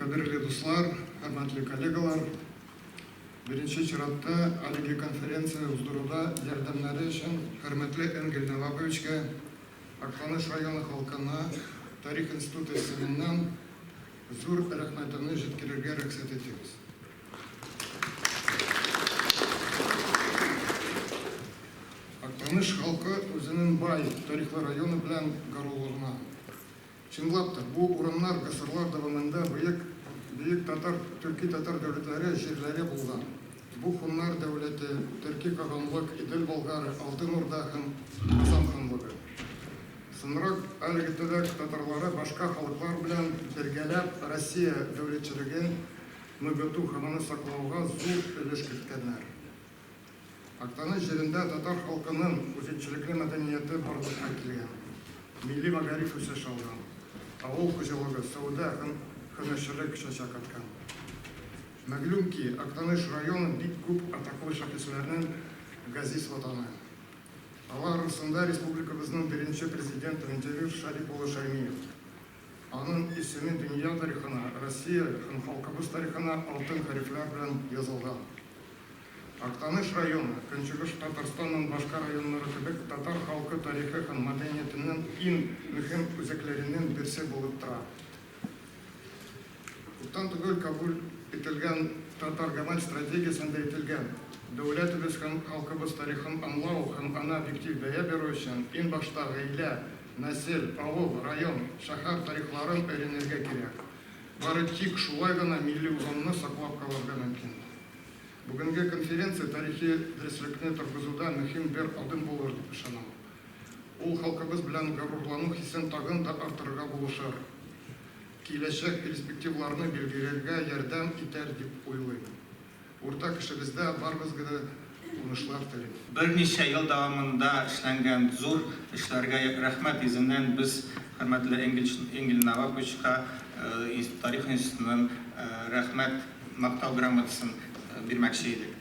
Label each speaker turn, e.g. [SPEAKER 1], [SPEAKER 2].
[SPEAKER 1] Кадерле дуслар, хөрмәтле коллегалар! Беренче чиратта әлеге конференция уздыруда ярдәмнәре өчен хөрмәтле Энгель Нәваповичка, Актаныш районы халкына Тарих институты исеменнән зур рәхмәтемне җиткерергә рөхсәт итегез. Актаныш халкы үзенең бай тарихлы районы белән горурлана. Чынлап та, бу урыннар гасырлар дәвамында бөек бөек татар, төрки-татар дәүләтләре җирләре булган. Бу Һуннар дәүләте, Төрки каганлык, Идел Болгары, Алтын Урда һәм Казан ханлыгы. Соңрак әлеге төбәк татарлары башка халыклар белән бергәләп Россия дәүләтчелеген ныгыту һәм аны саклауга зур өлеш керткәннәр. Актаныш җирендә татар халкының үзенчәлекле мәдәнияте барлыкка килгән, милли мәгариф үсеш алган, авыл хуҗалыгы, сәүдә һәм һөнәрчелек чәчәк аткан. Мәгълүм ки, Актаныш районы бик күп атаклы шәхесләрнең газиз ватаны. Алар арасында республикабызның беренче Президенты Минтимер Шәрип улы Шәймиев. Аның исеме дөнья тарихына, Россия һәм халкыбыз тарихына алтын хәрефләр белән язылган. Актаныш районы, Көнчыгыш Татарстанның башка районнары кебек, татар халкы тарихы һәм мәдәниятенең иң мөһим үзәкләренең берсе булып тора. Күптән түгел кабул ителгән Татар гамәл стратегиясендә әйтелгән, Дәүләтебез һәм халкыбыз тарихын аңлау һәм аңа объектив бәя бирү өчен иң башта гаилә, нәсел, авыл, район, шәһәр тарихларын өйрәнергә кирәк. Бары тик шулай гына милли үзаңны саклап калырга мөмкин. Бүгенге конференция тарихи дөреслекне торгызуда мөһим бер адым булыр дип ышанам. Ул халкыбыз белән горурлану хисен тагын да арттырырга булышыр, киләчәк перспективаларны билгеләргә ярдәм итәр дип уйлыйм. Уртак эшебездә барыбызга да уңышлар телим.
[SPEAKER 2] Берничә ел дәвамында эшләнгән зур эшләргә рәхмәт йөзеннән без хөрмәтле Энгель Наваповичка Тарих институтының Рәхмәт Мактау грамотасын бирмәкче идек.